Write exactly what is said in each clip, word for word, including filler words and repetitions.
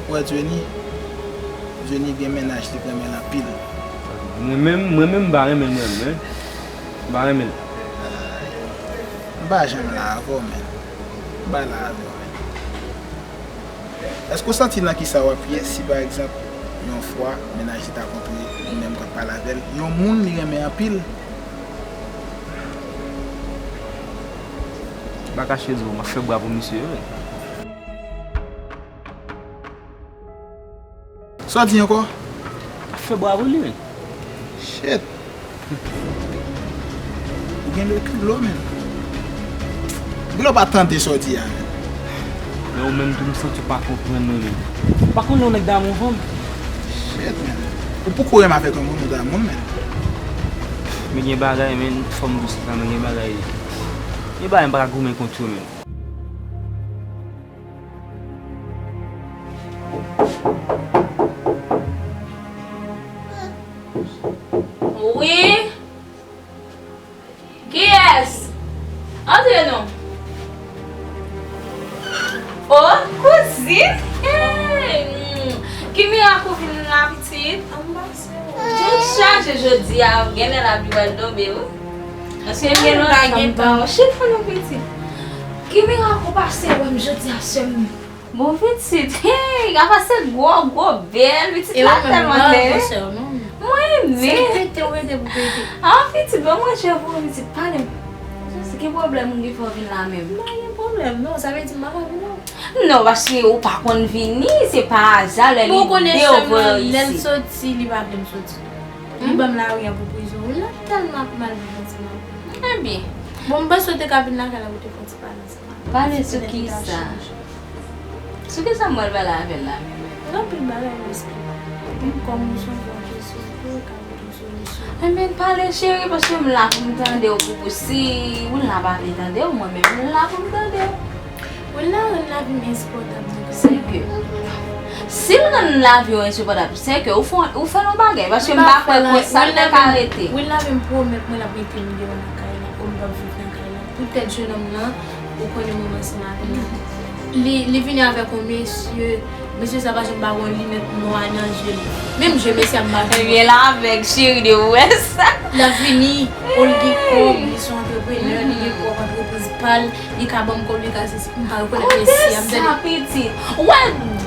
Ou wè Johnny? Johnny gen mennaj li k renmen l anpil. Mwen menm, mwen menm m pa renmen l, mwen menm, men. M pa renmen l. M pa janm la avè w, men. M pa la avè w, men. Èske w santi nan kisa w ap ye si, pa egzanp, yon fwa, mennaj li ta kontre ou menm k ap pale avè l, yon moun li renmen anpil? M pa kache di w, m ap fè bra pou misye, wi. Sa w di ankò? Ap fè bra pou li, men. Shit. Ou gen de kilo, men. Bilo pa tande sa w di a, men. Men ou menm tou, m santi w pa konprann mwen, men. Ou pa konnen yon nèg damou fanm? Shit, men. Ou poko renmen avèk yon moun, ou damou l, men. Men gen bagay, men, fò m di w sa, men gen bagay. Gen bagay m pa ka goumen kont yo, men. Wi? Kiyès? Antre non. O, kouzin! Hey! Mm. Ki mirak ou vin la, pitit? Anba se ou. Tèt chaje jodi a, genlè lapli pral tonbe, wi. Paske m gen lontan m pa wè w. Chita non, pitit. Ki mirak ou pase wè m jodi a, sè m? Bon, pitit, hey, apa se gwo, gwo, bèl, pitit la tèlman bèl. Mwen renmen. Se pete ou rete pou pete. Ah, pitit, ban mwen cheve ou, pitit, pale m. Ki pwoblèm ou gen fè w vin la menm? M pa gen pwoblèm, non, sa vle di m pa ka vin non. Non, paske ou pa konn vini, se pa aza lè li de w voye w isi. Lè l soti, li pa vle m soti. Li ban m lari an pou prizon. Wi, l ap tèlman ap mal viv ansanm avè m. Ebyen. Bon, m panse w te ka vin lakay la pou te fè yon ti pale ansanm avè m. Pale sou kisa? Sou kisa m pral pale avè l la menm? Gen anpil bagay m esplike. Kòm ou se yon bon kesyon, pou yo ka pote yon solisyon. Ebyen, pale cheri, paske m la pou m tande w, pou, pou si ou la pa vle tande w, mwen menm m la pou m tande w. Ou la rann lavi m ensipòtab nan kay la. Se ke, si l rann lavi w ensipòtab, se ke ou fè, ou fè yon bagay, paske m pa kwè pou sa l te ka rete. Wi, l lavi m pwomèt mwen l ap mete m deyò nan kay la, pou m p ap viv nan kay la. Poutèt jennonm nan, ou konnen mwen ansanm avè l. Li, li vini avèk yon mesye, mesye sa pa janm pa gen yon linèt nwa nan je l. Menm je mesye a m pa janm wè. Ebyen, l avèg, cheri, de ou wè sa. L ap vini, o, li gen kòb, li se yon antreprenè, li gen pwòp antrepriz pa l, li ka ban m kòb, li ka sesi, m pa rekonèt mesye a, m tande. Kote sa, pitit? Ou wè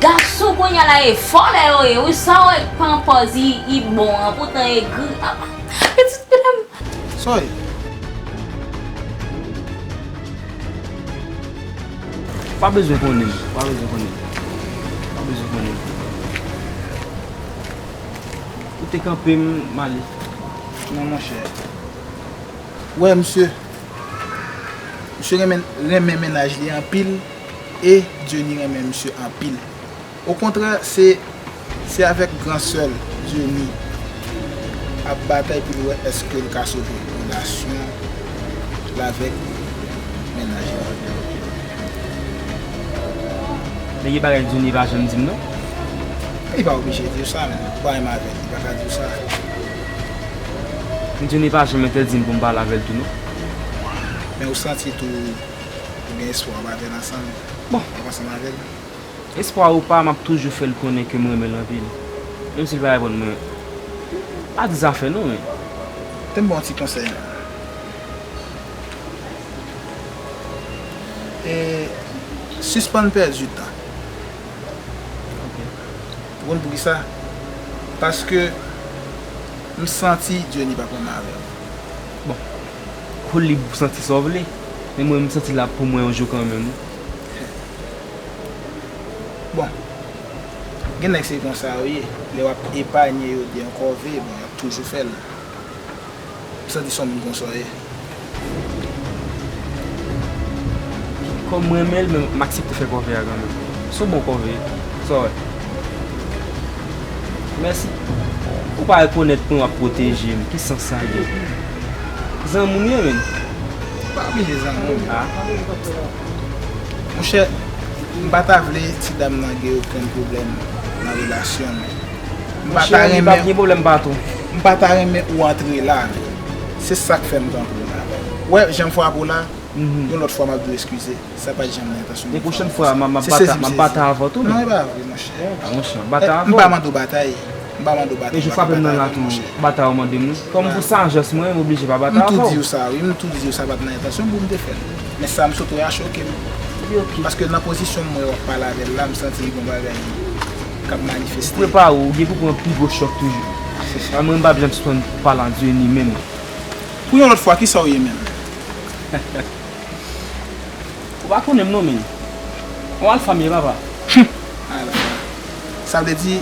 gason kounye a la e fò lè yo ye, wi, sa w wè k pran pòz, li, li bon an, poutan egri. Pitit, pitit. Soy. Pa bezwen konnen, pa bezwen konnen. Pa bezwen konnen. Ou te kanpe m, m ale. Non, monchè. Wè, misye. Misye renmen, renmen mennaj li anpil. E Johnny renmen misye anpil. Okontrè, se, se avèk gran sè l, Johnny, ap batay pou l wè èske l ka sove relasyon l avèk mennaj la. Men gen bagay Johnny pa janm di m non. Li pa oblije di w sa, men ou pa renmen avè l, li pa ka di w sa. Johnny pa janm entèdi m pou m pale avè l tou non. Men ou santi tou, ou gen espwa w ap avè l ansanm? Bon. W ap ansanm avè l? Espwa ou pa, m ap toujou fè l konnen ke m renmen l anpil. Menm si l pa reponn mwen, pa di zafè non, men. Tande m ba w yon ti konsèy. E, sispann pèdi tan. Ou konn poukisa? Paske m santi Johnny p ap renmen avè w. Bon, ou lib pou santi sa w vle, men mwen, m santi l ap pou mwen yon jou kanmenm. Bon, gen nèg se konsa yo ye. Lè w ap epanye yo de yon kòve, bon, y ap toujou fè l. M santi se yon moun konsa w ye. Kòm m renmen l, men m aksepte fè kòve a kanmenm. Se yon bon kòve, sa w wè. Mèsi. Ou pa rekonèt mwen, w ap pwoteje m. Ki sans sa gen? Zanmi w ye, menn. Pa oblije zanmi w. Ah. Monchè, m pa ta vle ti dam nan gen okenn pwoblèm nan relasyon nou. M pa ta renmen, m pa ta renmen ou antre la. Se sa k fè m t antre la. Wè, jan m frape w la, Yon lòt fwa, m ap di w eskize. Sa pa t janm nan entansyon m. E pwochèn fwa, m ap, m ap bata, m ap bata avè w tou menm. Non, e pa vre, monchè. A, monchè, m ap bata avè w. M pa mande w batay. M pa mande w batay. E jou frape m nan la tou, bata ou mande m wi. Kòm pou sajès mwen, m oblije pa bata avè w. M tou di w sa, wi. M tou di w sa pa t nan entansyon m pou m te fè l. Men sa m sot wè a choke m. Paske nan pozisyon m wè w ap pale avè l la, m santi li gen yon bagay k ap manifeste. Prepare w, ou gen pou pran pi gwo chòk toujou. Mwen, m p ap janm sispann pale a Dieu ni menm. Pou yon lòt fwa, kisa w ye menm? Ou pa konnen m non, men. Yon alfa m ye, papa. Alfa. Sa vle di,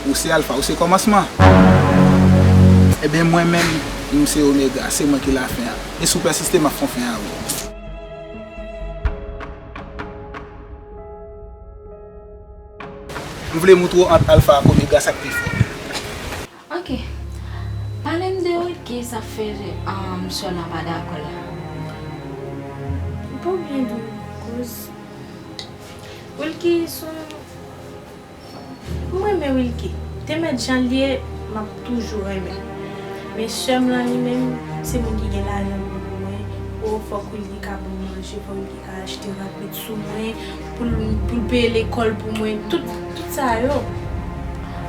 ou se alfa, ou se kòmansman. Ebyen, mwen menm, m se omega, se mwen ki lafen an. E si w pèsiste, m ap fè yon fen avè w. M vle moutre w ant alfa ak omega sa k pi fò. Ok. Pale m de Wilky, sa k fè, um, sè w la pa dakò la. Bon, byen di w, kouz. Wilky se yon, m renmen Wilky. Te mèt jan l ye, m ap toujou renmen l. Men sè m lan li menm, se moun ki gen lajan pou mwen. O, fòk Wilky ka ban m manje, fòk Wilky ka achte rad met sou mwen, pou l, pou l peye lekòl pou mwen, tout, tout sa yo.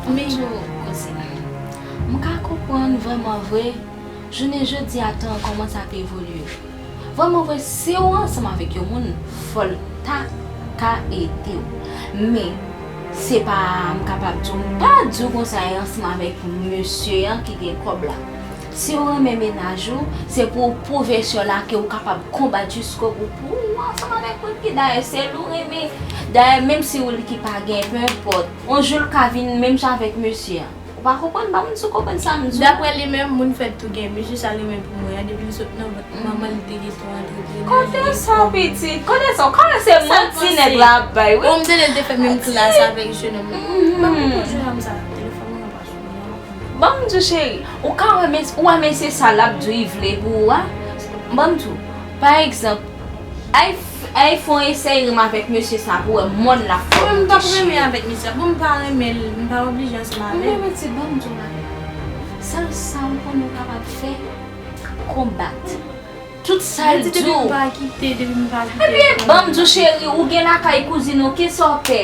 Men m ka konprann vrèman vre, jounen jodi a tan an kòmanse ap evolye. Vrèman vre, si w ansanm avèk yon moun, fò l ta ka ede w. Men, se pa, m kapab di w, m pa di w konsa e ansanm avèk mesye an ki gen kòb la. Si w renmen mennaj ou, se pou w pwouve sè w la ke w kapab konbat jiskobou pou w ansanm avèk Wilky. Dayè, se l ou renmen. Dayè, menm si Wilky pa gen, pe enpòt, yon jou l ka vin menm jan avèk mesye an. Ou pa konprann? Ban m di w konprann sa m di w. Daprè li menm, moun fèt tou gen. Mesye sa l renmen pou mwen an, depi l sot nan vant manman l, li te gentan antreprenè. Kote sa, pitit? Kote sa? Kote se manti nèg la ap bay, wi. Bon, m tande l te fè menm klas avèk jenòm nan. M pa konprann jenòm sa. Telefòn mwen pa sou mwen. Ban m di w, cheri, ou ka wè, men, ou wè, men se sa l ap di w li vle pou ou a. Ban m di w, pa egzanp, ay, ay fè yon esèy renmen avèk mesye sa pou wè mòn l ap fè w. Mwen, m p ap renmen avèk mesye a. Bon, m pa renmen l, m pa oblije ansanm avè l. Mwen, pitit, ban m di w bagay. Sèl sa m konnen w kapab fè, konbat. Tout sa l di w. Depi m pa kite, depi m pa kite. Ebyen, ban m di w, cheri, ou gen lakay kouzin ou, kisa w pè?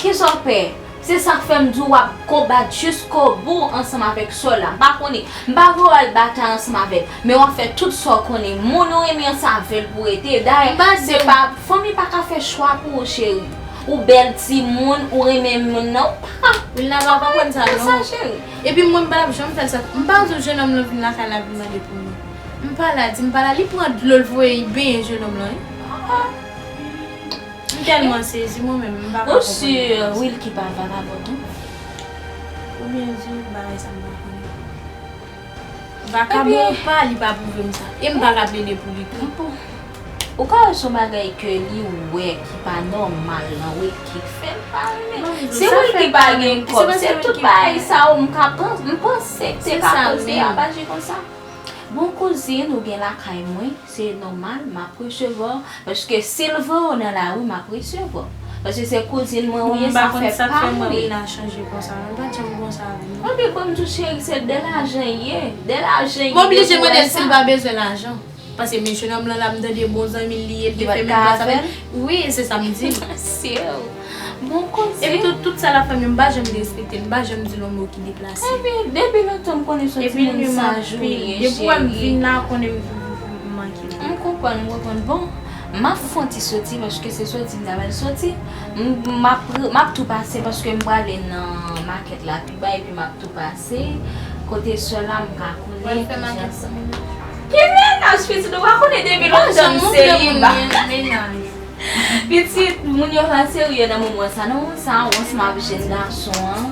Kisa w pè? Se sa k fè m di w w ap konbat jiskobou ansanm avèk sè w la. M pa konnen, m pa vle w al batay ansanm avè l, men w ap fè tout sa w konnen. Moun ou renmen an, se avè l pou w rete. Dayè, se pa, fanmi pa ka fè chwa pou ou, cheri. Ou bèl timoun, ou renmen moun nan, ou pa ka fè sa, cheri. Epi mwen, m pa t ap janm fè l sa. M pa di w jenòm lan vin lakay la vin mande pou mwen. M pale a di, m pale a, li pran dlo, l voye, l benyen jenòm lan, wi. M tèlman sezi, mwen menm, m pa ka konprann. Ou si Wilky pa vagabon tou? Oubyen di bagay sa m pa konnen. Vakabon ou pa, li pa pwouve m sa. E m pa ka plede pou li tou. Ou ka wè se yon bagay ke li wè ki pa nòmal nan Wilky k fè l pa renmen. Se Wilky pa gen kòb, se tout bagay sa yo m ka panse, m panse k te ka koze a, pa aji konsa. Bon kouzin, ou gen lakay mwen, se nòmal, m ap resevwa w, paske si l voye w nan lari, m ap resevwa w. Paske se kouzin mwen ou ye, sa fè pa m ri. Bon, m pa konn sa k fè mwen Rina chanje konsa, non, l pa t janm konsa avè m. Anpi, ban m di w, cheri, se de lajan l ye, de lajan l ye. M oblije mande l si l pa bezwen lajan. Paske men jenòm lan la, m tande bon zanmi l li ye, l te fè menm klas avè l. Wi, se sa m di. Mesye, bon koze. Epi tou, tout sa l ap fè m yo, m pa janm derespekte l, m pa janm di l yon mo ki deplase. Epi, depi lontan m konnen se yon timoun saj ou ye, cheri. Depi w wè m vin la, konnen m, m, m manke l. M konprann, m konprann. Bon, m ap fè yon ti soti, paske se soti m ta pral soti. M, m ap, m ap tou pase, paske m prale nan makèt la pi ba, epi m ap tou pase. Kote sè la, m ka konnen ki jan sa. Ki mennaj, pitit, ou pa konnen depi lontan m seliba. Pitit, moun yo pa serye nan moman sa, non, sa, ou ansanm avèk jèn gason an.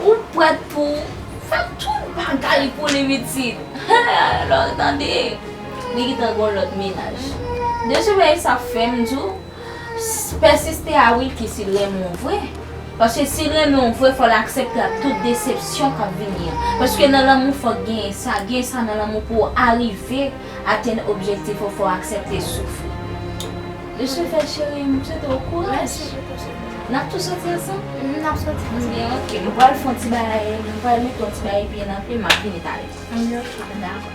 Ou prèt pou fè tout bagay pou li, pitit. Lè w tande, li gentan gon lòt mennaj. De ce fait, sa fè m di w, S-, pèsiste a Wilky si l renmen w vre. Paske si l renmen w vre, fò l aksepte ak tout desepsyon k ap vini an. Paske nan lanmou, fòk genyen sa. Genyen sa nan lanmou pou w arive atenn objektif ou, fò w aksepte soufri. De ce fait, cheri, m swete w kouraj. Mèsi. N ap tou soti ansanm? N ap soti ansanm. Byen, ok. M pral fè yon ti bagay, m pral mete yon ti bagay pye nan pye, m ap vini talè. Byen, ok. Dakò.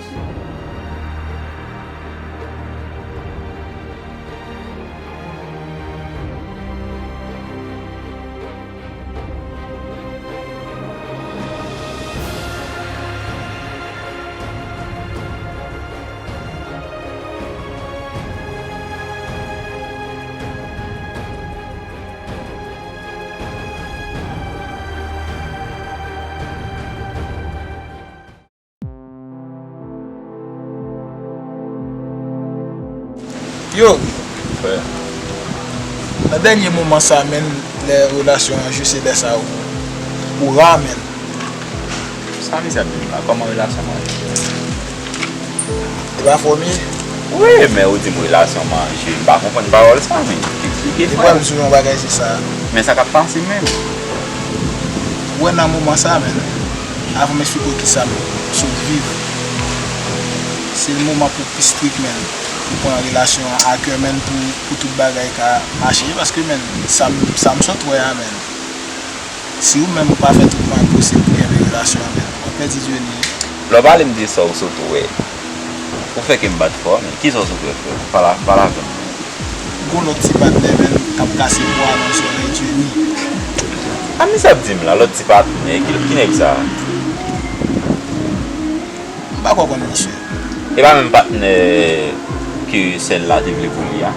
Yo, frè, nan dènye moman sa, menn, lè relasyon an je, se lè sa ou, ou ra, menn. Sa misye ap di m la? Kòman relasyon manje? Li pa fòme? Wi, men ou di m relasyon manje. M pa konprann pawòl sa, men. Eksplike, frè. Li pral di yon bagay, se sa. Men sa k ap pase menm? Ou wè nan moman sa, menn, avan m eksplike w kisa m sot viv, se moman pou pi strik, menn, pou pran relasyon an a kè, menn, pou, pou tout bagay ka mache, paske, menn, sa m, sa m sot wè a, menn, si ou menm ou pa fè tout mwayen posib pou kenbe relasyon an, menn, w ap pèdi Djeni. Lè w pale m de sa w sot wè, ou fè kè m bat fò, men kisa w sot wè, frè? Pale, pale avè m. Gon lòt ti patnè, menn, k ap kase bwa nan zòrèy Djeni. A, misye ap di m la, lòt ti patnè, ki, ki nèg sa? M pa kwè w konn misye. E pa menm patnè ke sè l la te vle pou li a?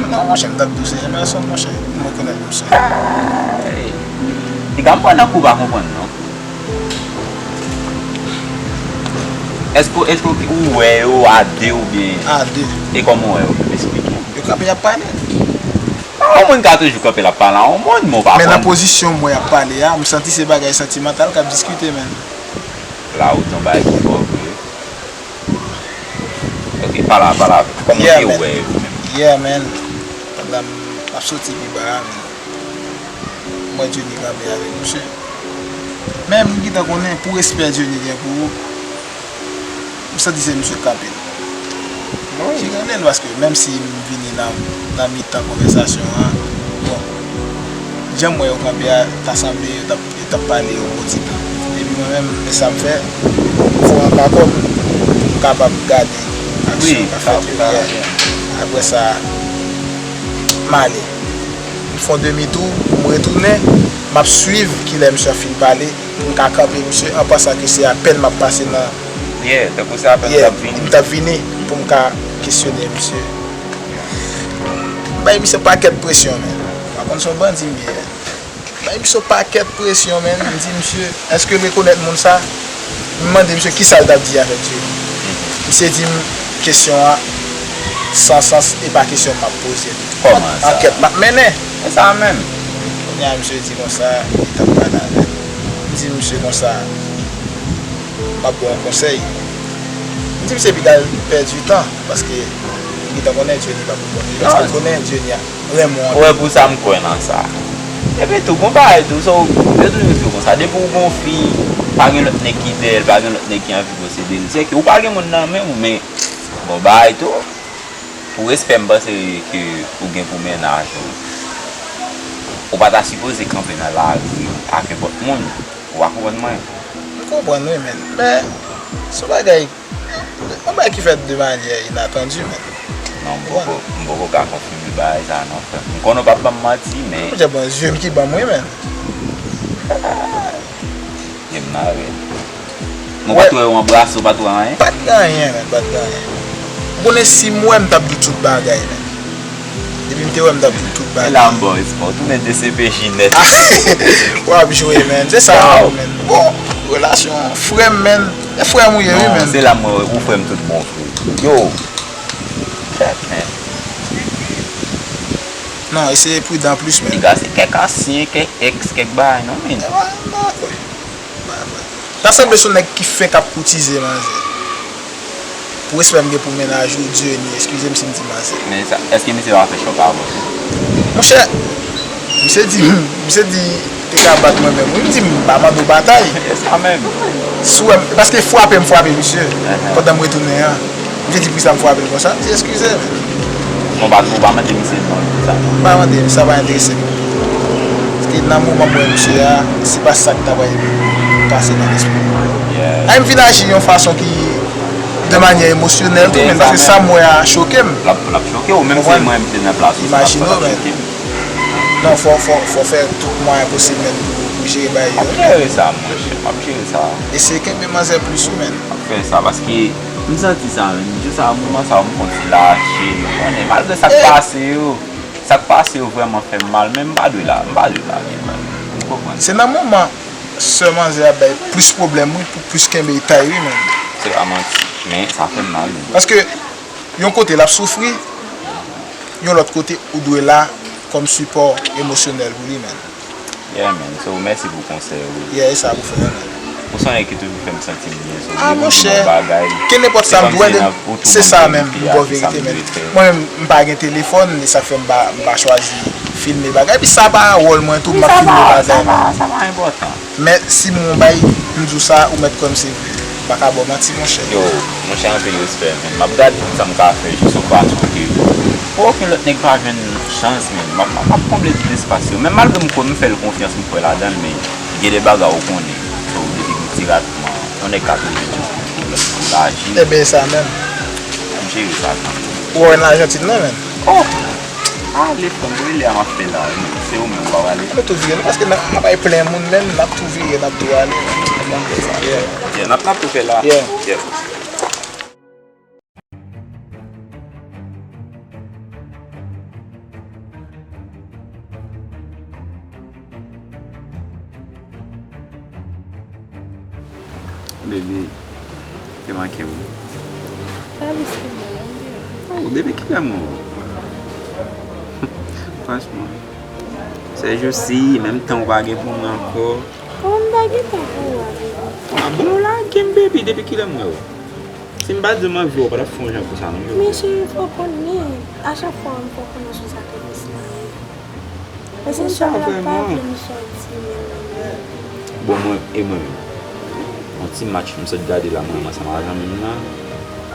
Non, monchè, m t ap di w se Emerson, monchè. M rekonèt misye. Ay! Piga m pran nan kou pa konprann, non. Èske, èske ou wè yo a de oubyen? A de. E kòman w wè yo? Eksplike. Yo kanpe, y ap pale. Yon moun ka toujou kanpe, l ap pale a yon moun, men w pa konn. Men nan pozisyon mwen y ap pale a, m santi se bagay santimantal k ap diskite, menn. La ou di yon bagay ki fò vre. Ok, pale, pale avè m. Kòman w te wè yo menm? Yeah, man. Pandan m ap soti pi ba a, man, m wè Johnny kanpe avèk misye. Men m gentan konnen, pou respè Johnny gen pou ou, m santi se misye k kanpe l. Wi. Ki konnen l, paske menm si m vini nan, nan mitan konvèsasyon an, bon, jan m wè yo kanpe a, ta sanble yo t ap, yo t ap pale yon bon ti tan. Epi mwen menm, men sa m fè, m fè yon kakò m pou m kapab gade aksyon k ap fèt yo yè. Apre sa, m ale. M fè yon demi tou, m retounen, m ap swiv kilè misye ap fin pale, pou m ka kanpe misye, an pansan ke se apèn m ap pase nan, yeah, tankou se apèn m t ap vini, m t ap vini pou m ka kesyone misye. M bay misye pakèt presyon, men. Pa konn se yon bandi m ye. M bay misye yon pakèt presyon, men. M di misye, èske l rekonèt moun sa? M mande misye kisa l t ap di avèk Djeni. Misye di m kesyon an san sans, e pa kesyon m ap poze l. Kòman sa? Ankèt m ap mennen. E sa menm. Kounye a, misye di konsa, li t ap pale avè m. M di misye konsa, m ap ba w yon konsèy. M di misye piga l pèdi tan, paske m gentan konnen Djeni p ap reponn li, paske m konnen Djeni a renmen w anpil. Ou wè pou sa m kwè nan sa. Epi tou, gon bagay tou, sa w, yo toujou di w konsa, depi w gon fi, pa gen lòt nèg ki dèyè l, pa gen lòt nèg ki anvi posede l, se ke ou pa gen moun nan men w, men gon bagay tou. Pou respè m panse ke ou gen pou mennaj ou, ou pa ta sipoze kanpe nan lari ak nenpòt moun. Ou pa konprann mwen? M konprann wi, men, men se yon bagay, yon bagay ki fèt de manyè inatandi, men. Non, m poko, m poko ka konfime bagay sa non, frè m. M konnen w p ap ban m manti, men. Ou deja bon, zye m ki ban m wi, men. Zye m nan rèd. Mwen pa t wè yo anbrase, w pa t wè anyen? Pa t gen anyen, men, pa t gen anyen. Ou konnen si m wè m t ap di w tout bagay, men. Depi m te wè m t ap di w tout bagay. E la m ba w espwa, w tounen D C P J nèt. W ap jwe, men. Se sa, men. Bon, relasyon frè m, men. E frè m ou ye, wi, men. Non, se la m wè ou frè m tout bon vre. Yo. Kèt, men. Non, eseye pridan plis, men. Piga se kèk ansyen, kèk èks, kèk bagay, non, men. E pa, m pa kwè. Ta sanble se yon nèg ki fenk ap koutize manzè. Pou respè m gen pou mennaj ou, Dieuny, eskize m si m di manzè. Men sa, èske misye pa fè chòk avè w? Monchè, misye di, misye di, te ka bat mwen menm. Wi, m di, m pa mande w batay. E sa menm. Si w wè m, paske frape m frape misye, pandan m retounen an. Misye di, poukisa m frape l konsa? M di, eskize m. Bon, pa, ou pa mande misye non, sa non. M pa mande, sa pa enterese m. Paske nan moman m wè misye a, se pa sa k ta pral pase nan lespri m. Yeah. Ay, m vin aji yon fason ki, de manyè emosyonèl tou, men paske sa m wè a choke m. L ap, l ap choke w, menm si mwen m te nan plas ou, sa t ap choke m. Non, fò, fò, fò fè tout mwayen posib, men, pou, pou jere bagay yo. M ap jere sa, monchè, m ap jere sa. Eseye kenbe manzè plis, wi, men. M ap fè sa, paske m santi sa, men. Jou sa, moman sa, m konn se lache, ou konnen, malgre sa k pase yo, sa k pase yo vrèman fè m mal, men m pa dwe la, m pa dwe lage, men. Ou konprann? Se nan moman sè manzè ap bay plis pwoblèm, wi, pou plis kenbe tay, wi, men. Se pa manti, men sa fè m mal, men. Paske, yon kote, l ap soufri, yon lòt kote ou dwe la kòm sipò emosyonèl pou li, man. Yeah, man. So, mèsi pou konsèy ou. Yeah, e sa pou fè, man. Ou se yon nèg ki toujou fè m santi m byen. So, ah, monchè, kenenpòt sa m dwe, se sa menm, m ba w verite, man. Mwen menm, m pa gen telefòn, e sa k fè m pa, m pa chwazi filme bagay. Epi sa pa wòl mwen tou, m ap filme bagay, man. Sa pa enpòtan. Men si m gon bay, m di w sa, ou mèt kwè m se vre. M pa ka ba w manti, monchè. Yo, monchè, anpil respè, man. M ap gade tout sa m ka fè jis yon fason ke pou okenn lòt nèg pa jwenn chans, man. M ap, m ap, m ap konble tout espas yo. Men malgre m kwè m fè l konfyans, m kwè ladan l, men gen de bagay ou konnen. So, depi m ti rat, yon nèg ka toujou di pou l aji. Ebyen, e sa menm. M ap jere sa kanmenm. Ou wè nan Ajantin, non, man? Oh! Ale, fanm, rele a m ap fè la, wi. Se ou menm, w ap ale. Nou tou vire, non, paske n ap, n ap bay plen moun, menm, n ap tou vire, n ap tou ale, man. N ap fè sa, yeah. Yeah, n ap, n ap tou fè la. Yeah. Yeah. Baby, te manke m. Pa riske mwen, non, byen. Oh, depi kilè m wè w? Franchman, sèjousi, menm tan ou pa gen pou mwen ankò. Kòman m pa gen tan pou ou a, baby? Ah bon, ou lage m, baby, depi kilè m wè w? Si m pa di w m anvi wè w, w pa t ap fè yon jan konsa, non, jodi a. Men cheri, fò w konnen, a chak fwa w wè m, fò w konnen sou sakrifis la ye. Paske Sònya pa vle m sòti menm menm. Bon, mwen, e mwen menm? Yon ti match m sot gade la, mwen menm ansanm ak zanmi m nan.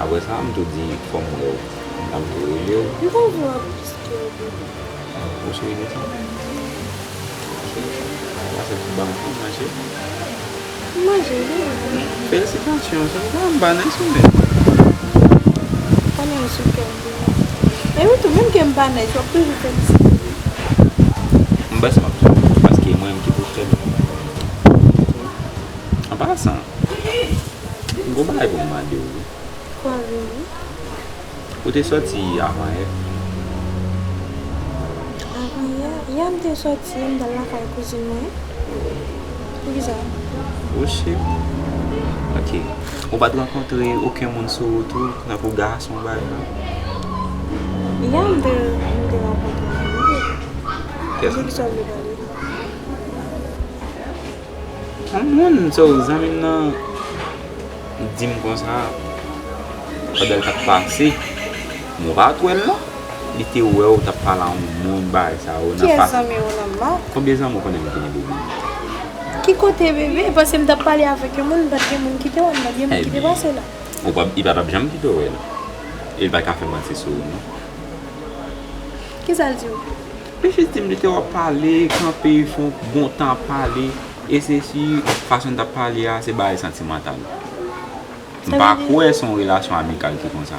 Apre sa, m tou di fò m wè w. M ta m tou rele w. M ta vle wè w plis ke w, bebe. Ou sou ide sa? Cheri, ou pa sot ba m fè manje? M manje, wi. Felisitasyon, sa m pa nice ou menm. Konnen ou sou kè m, bebe. E wi tou, menm ke m pa nice, w ap toujou felisite m. M panse m ap toujou, paske e mwen menm ki pou fè l. An pasan, m gon bagay pou m mande w, wi. Kwa, bebe? Ou te sòti avan yè? Avan yè? Yè m te sòti, m t al lakay kouzin mwen. Poukisa? Oh shit. Ok. Ou pa t rankontre okenn moun sou wout ou, tankou gason, bagay sa? Yè m te, m te rankontre yon moun. De kisa w vle pale? Yon moun, so, zanmi m nan di m konsa, pandan l t ap pase, men w pa t wè l non. Li te wè w t ap pale a yon moun, bagay sa yo nan. Kiyès zanmi w nan, Marc? Konbyen zanmi w konnen m genyen, baby? Ki kote, bebe? Panse m t ap pale avèk yon moun, m pa t gen moun ki te wè m, m pa t gen moun ki te pase la. Ou pa, li pa t ap janm kite w wè l. E l pa ka fè manti sou ou non. Kisa l di w? Li jis di m li te wè w ap pale, kanpe, fè yon bon tan ap pale, e se si fason l t ap pale a, se bagay santimantal. M pa kwè se yon relasyon amikal ki konsa.